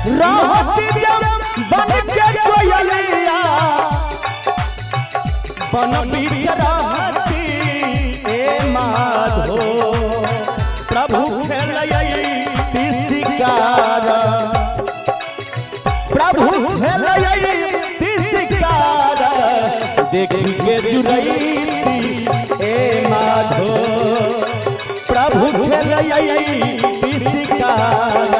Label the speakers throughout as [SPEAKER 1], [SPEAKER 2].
[SPEAKER 1] रहती जब बन के कोयलिया बन बीच रहती ए माधो। प्रभु खेलई शिकार, प्रभु खेलई शिकार, देखी के जुड़ई ए माधो। प्रभु खेलई शिकार,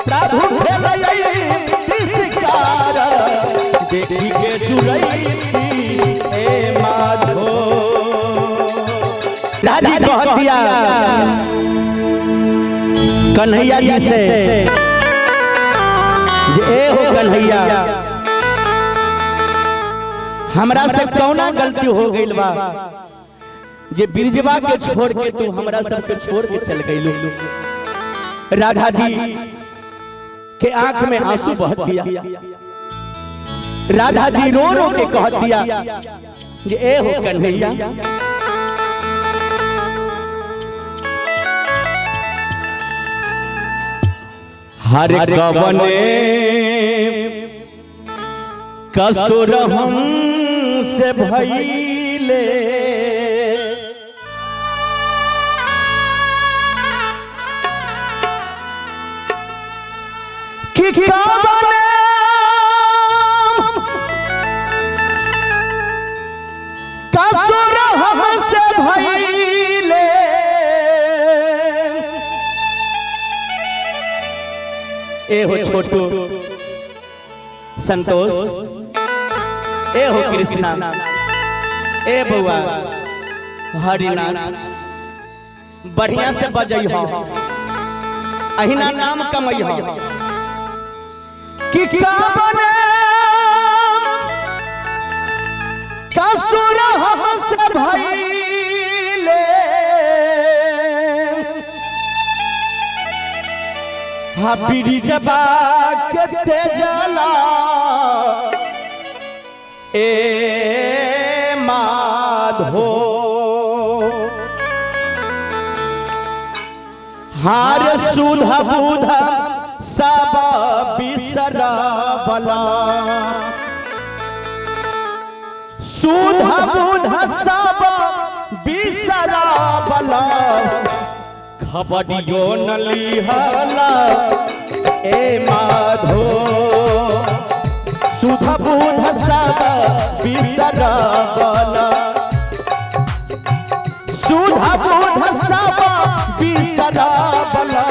[SPEAKER 1] प्रभु खेलई शिकार, देखी के जुड़ई ए माधो।
[SPEAKER 2] राजी कह दिया कन्हैया जी से जे ए हो कन्हैया, हमरा से कौना गलती हो गइल बा जे बिरजवा के छोड़ के तू हमरा सब के छोड़ के चल गइलू। राधा जी के आंख में आंसू बह दिया, राधा जी रो रो के कह दिया जे ए हो कन्हैया, हर कवने कसुर हम से भइले, कि कवने कसुर हम से भइले, ए हो छोटू संतोष, ए हो कृष्णा, ए बउआ हरिनाथ, बढ़िया से बजई हो, अहिना नाम कमई हो। कि कवने ससुर हम से भइले, बिरजबा के तेजला ए माधो। हार सुध बुध सब बिसरबला, सुध बुध सब बिसरबला, खबरियो न लिहला ए माधो। सुध बुध सब बिसरबला, सुध बुध सब बिसरबला,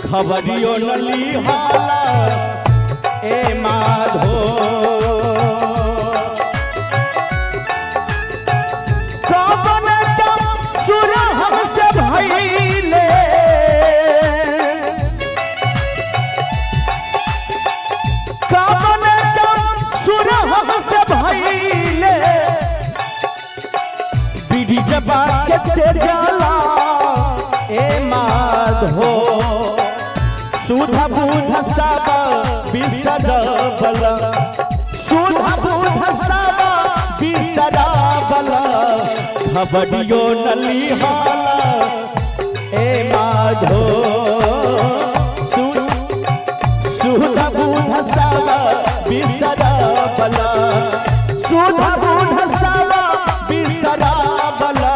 [SPEAKER 2] खबरियो न लिहला ए माधो। कवन सुर हमसे भइले, कवन सुर हमसे भइले, बिरजबा के तेजला ए माधो। सुध बुध सब बिसरबला, सुध बुध सब बिसरबला, खबरियो न लिहला ए माधो। सुध बुध सब बिसरबला, सुध बुध सब बिसरबला,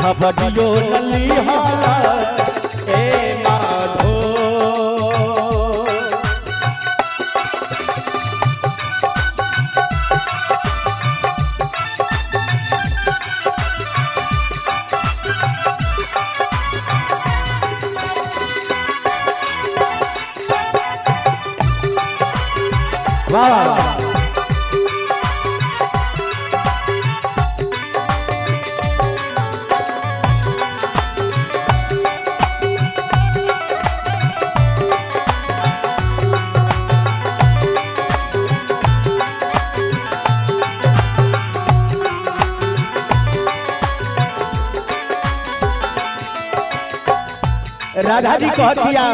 [SPEAKER 2] खबरियो न लिहला ए माधो। वाह वाह। राधा जी कह दिया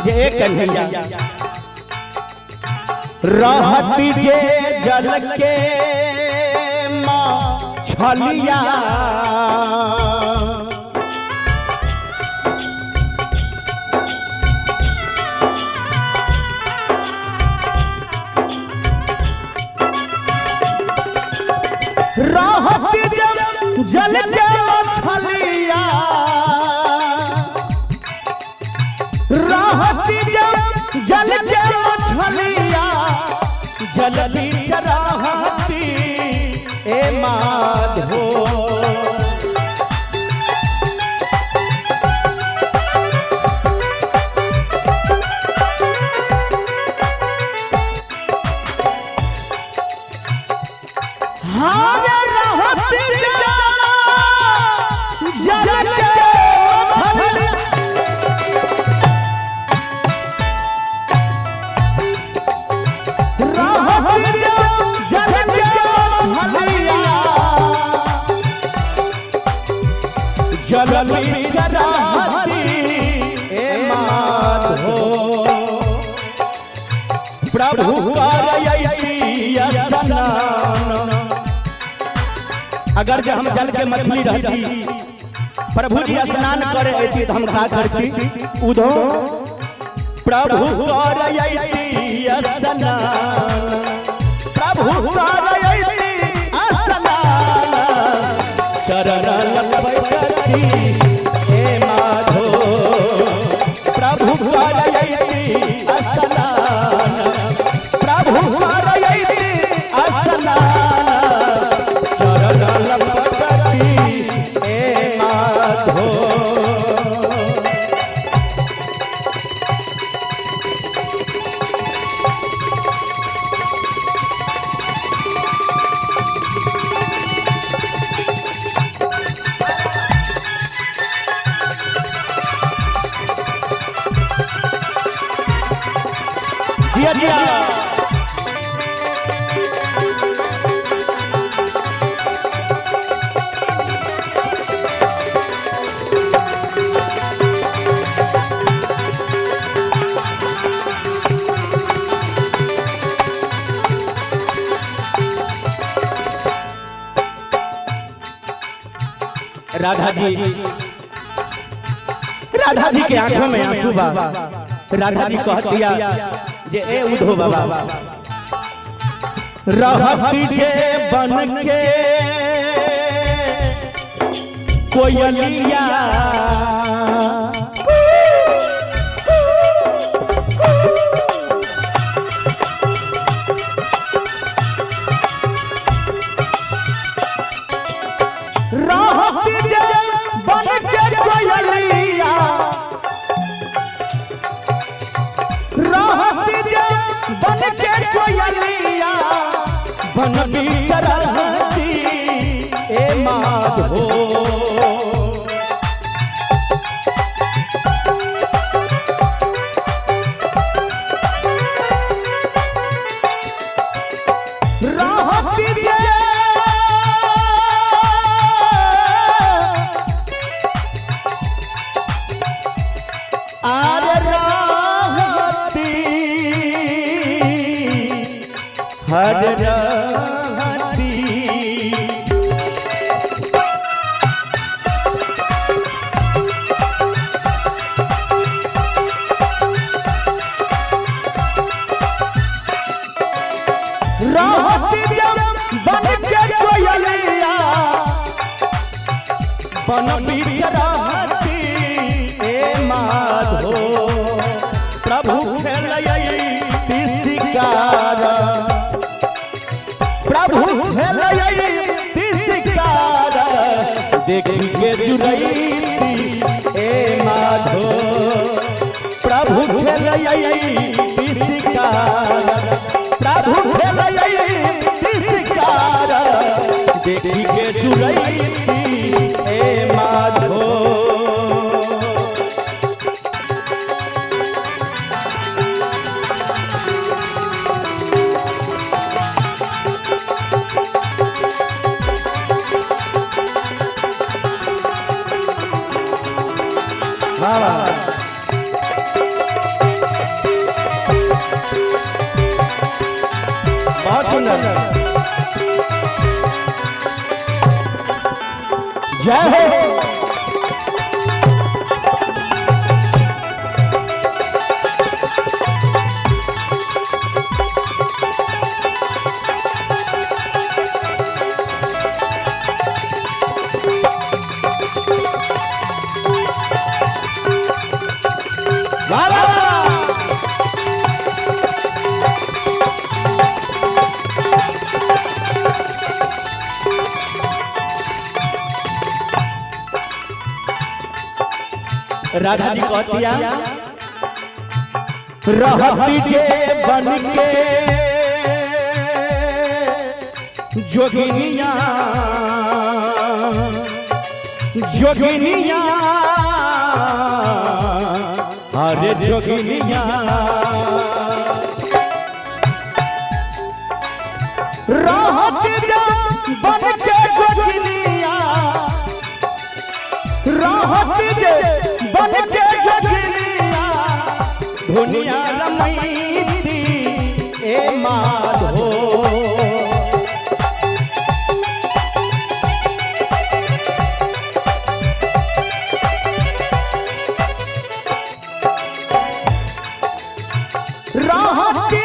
[SPEAKER 2] जे एक कन्हैया रहती जे जल के छलिया,
[SPEAKER 1] जल के मछलिया जल बीच रहती ए माधो। जल बीच रहती ए माधो प्रभु करयती स्नान। अगर जो हम जल के मछली रहती प्रभु जी स्नान करे अती तो हम का करती उधो प्रभु करयती स्नान प्रभु करयती स्नान चरण लपटती हे माधो प्रभु करयती स्नान प्रभु करयती स्नान चरण लपटती हे माधो। दिया दिया राधा जी, राधा जी के आंखों में आंसू बा। राधा जी कह दिया जे ए उधो बाबा रहती जे बन के कोयलिया रहती जे बन के कोयलिया रहती जे बन के कोयलिया बन बीच रहती ए माधो। रहती जे आर रहती हर रहती रहती जब बन के कोयलिया बन बीच रहती ए माधो प्रभु खेलयती शिकार प्रभु खेलयती शिकार देखी के जुड़ैती ए माधो प्रभु खेलयती शिकार प्रभु खेलयती शिकार देखी के जुड़ैती ए माधो। वाह वाह बहुत सुंदर जय हो। वाह वाह वाह। राधा जी कहतिया रहती जे बन के जोगिनिया जोगिनिया अरे जोगिनिया रहती जे बन के जोगिनिया रहती जे बन के जोगिनिया दुनिया रमैती ए माधो। रहती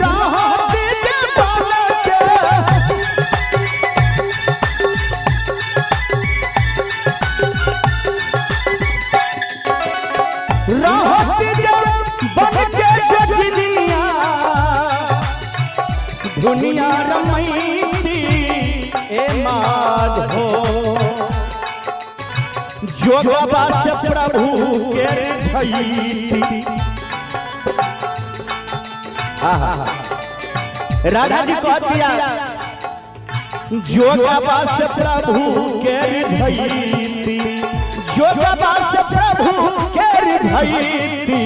[SPEAKER 1] रहती जे बन के रहत जब बन के जोगिनिया दुनिया रमैती ए माधो। जोगवा से प्रभु के झैती। आहा राधा जी कहतिया जोगवा से प्रभु के झैती जोगवा से प्रभु के झैती।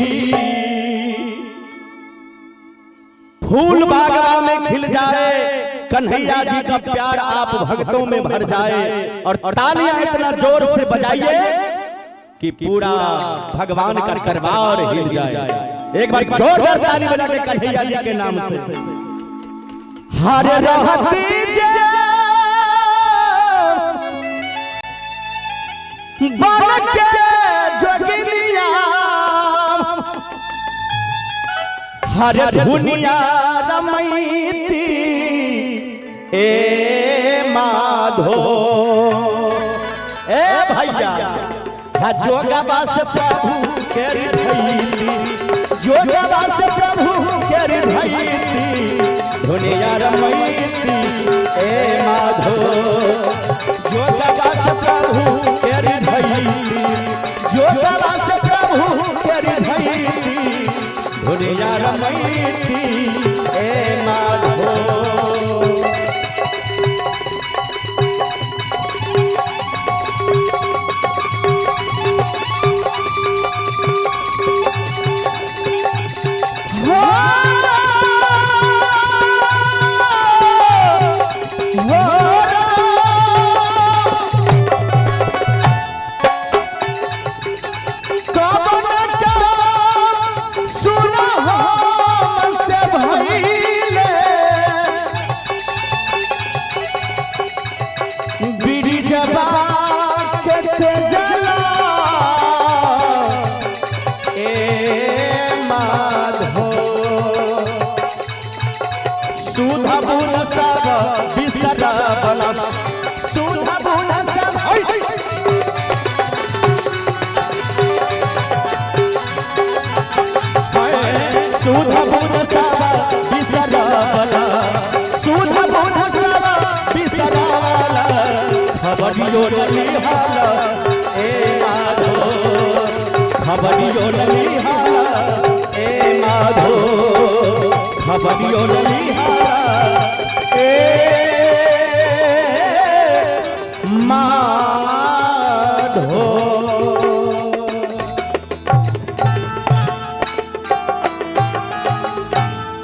[SPEAKER 1] फूल बागवा में खिल जाए कन्हैया जी का प्यार आप भक्तों में भर जाए और तालियां इतना जोर से बजाइए कि पूरा भगवान का दरबार हिल जाए। एक बार जोरदार ताली बजा के कन्हैया जी के नाम से। हर रहती जे बन के जोगिनिया हर दुनिया रमैती ए माधो। ए भैया जोगवा से प्रभु के धैती जोगवा से प्रभु के धैती दुनिया रमैती ए माधो। जोगवा से प्रभु के धैती जोगवा से प्रभु के धैती दुनिया रमैती ए माधो। ए माधो।